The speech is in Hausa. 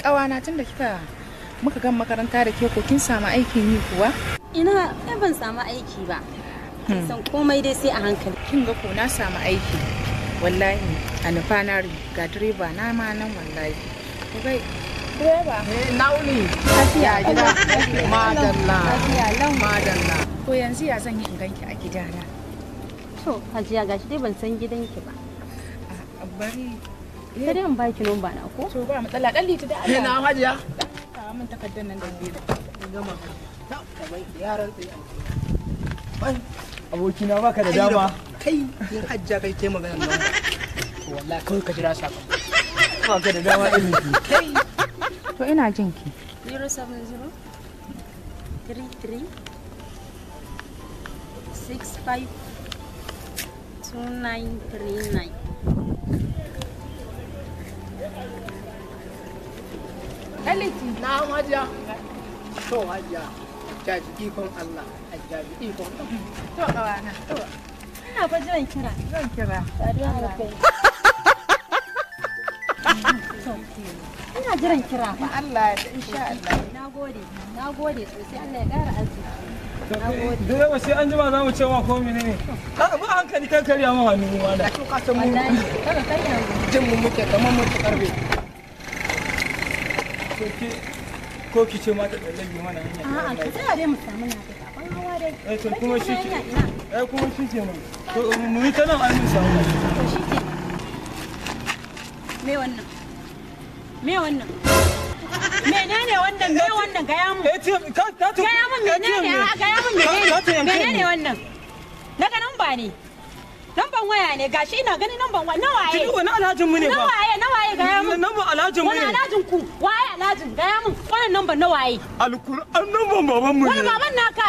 Ƙawana tun da kika muka gan makaranta da ke ko kin samu aikin yi kuwa? Ina ai ban samu aiki ba. Kin san komai dai sai a hankali. Kin ga ko na samu aiki. Wallahi a nufanari ga direba na ma nan wallahi. Ku ga direba. Na wuni. Lafiya gida. Madalla. Lafiya lau. Madalla. To yanzu ya zan yi in ganki a gidana. To Hajiya gashi dai ban san gidanki ba. Bari. Sai dai in baki numba na ko? To ba matsala dan liti da Eh Allah. na hajiya. Kawo min takardar nan da biro. Gama. Ta gaban yaran tsaye. Abokina baka da dama. Kai in hajja kai ke magana nan. To wallahi kawai ka jira sakamako. Baka da dama irin ki. Kai To ina jin ki. 070 33 65 2939. Dan liti. na hajiya. To hajiya. Jaji ikon Allah. Jaji ikon Allah. To ƙawana. To Ina fa jiran kira. zan kira. Saduwa alkai. Ina jiran kira fa. Allah ya insha Allah. Na gode, na gode sosai Allah ya ƙara arziki. Na gode. Direba sai an jima za mu ce ma ko menene. Ka ba hankali kan karya ma hannu wala. To ka san mu Wallahi, kada kai na jin mu muke kamar mu ci karbe. To ke ko ki ce ma ta tsallage mana hanya. A'a, ka tsaya dai mu samu na kai abin hawa dai. Eh to kuma shi ke. Hanya ina. Eh kuma shi ke nan. To mu yi ta nan an mun samu. To shi ke. Me wannan? Me wannan? Menene wannan? Me wannan? Gaya mun. ATM ka ka Gaya mun menene? A'a, gaya mun menene? Menene wannan? Naga namba ne. Namban waya ne. Gashi ina ganin namban waya. Na waye? Ki duba na alhajin mu ne Na fa. waye? Na waye? Gaya mun. Nan ba alhajin mu Wani ne. alhajin ku? Waye alhajin? Gaya mun. Wannan namban na waye? Alkur'an nan ban baban mu Wani ne. baban naka?